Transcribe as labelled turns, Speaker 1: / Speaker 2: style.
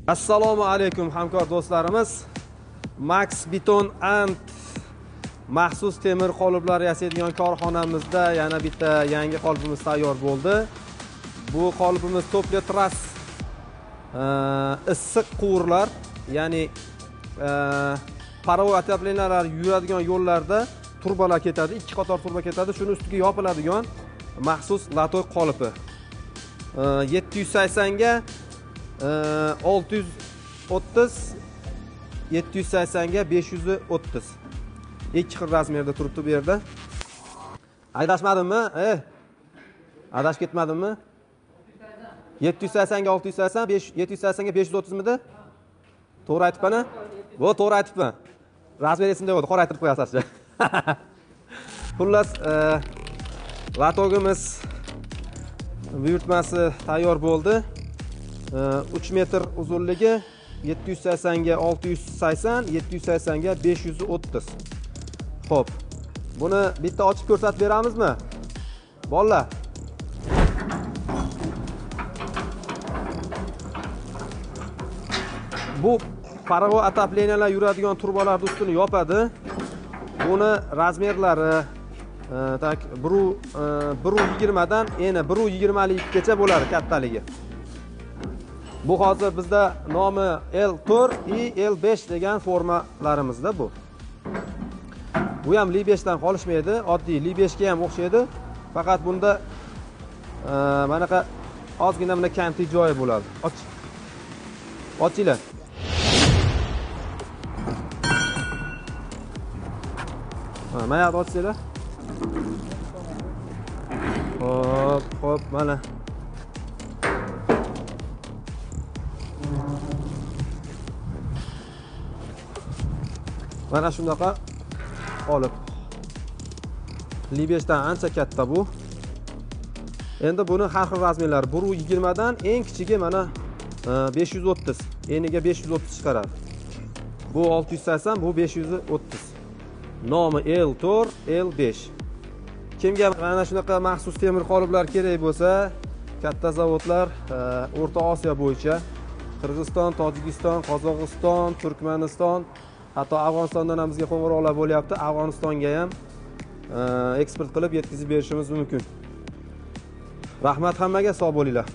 Speaker 1: Assalomu alaykum hamkor do'stlarimiz. Max Beton and maxsus temir qoliplar yasaydigan korxonamizda yana bitta yangi qolipimiz tayyor bo'ldi. Bu qolipimiz topli trass issiq quvurlar, ya'ni parovoy отоплениялар yuradigan yo'llarda turbalar ketadi, ikki qator turba ketadi, shuni ustiga yopiladigan maxsus latoy qolipi. 780 ga 630, 780 ga 530. Ikki xil razmerda turibdi bu yerda. Adashmadimmi? Adashib ketmadimmi? 780 ga 680, 780 ga 530 midi? To'g'ri aytibman-a? Bu to'g'ri aytibman. Razmer esimda yo'q edi, qoraytirib qo'yasiz. Xullas, latogimiz buyurtmasi tayyor bo'ldi. 3 metr uzunligi 780 ga 680, 780 ga 530. Xo'p, buni bitta ochib ko'rsatib beramizmi? Bolalar. Bu parovoy отоплениялар yuradigan turbalarning ustini yopadi. Buni razmerlari tak 1.20 dan eni 1.20likgacha bo'ladi kattaligi. Bu hozir bizda nomi L4 i L5 degan formalarimizda bu. Bu ham L5 dan qolishmaydi, oddiy L5 ga ham o'xshaydi. Faqat bunda manaqa ozgina bunda kamtik joyi bo'ladi. Och. Ochinglar. Mana yoqda ochsanglar. Hop, hop, mana. Mana shunaqa olib. L5 dan ancha katta bu. Endi buni har xil razmerlari 1.20 dan eng kichigi mana 530. Eniga 530 chiqaradi. Bu 680, bu 530. Nomi L4, L5. Kimga mana shunaqa maxsus temir qoliplar kerak bo'lsa, katta zavodlar O'rta Osiyo bo'yicha Qirg'iziston, Tojikiston, Qozog'iston, Turkmaniston, hatto Afg'onistondan ham bizga qo'ng'iroqlar bo'lyapti. Afg'onistonga ham eksport qilib yetkazib berishimiz mumkin. Rahmat hammaga, sog' bo'linglar.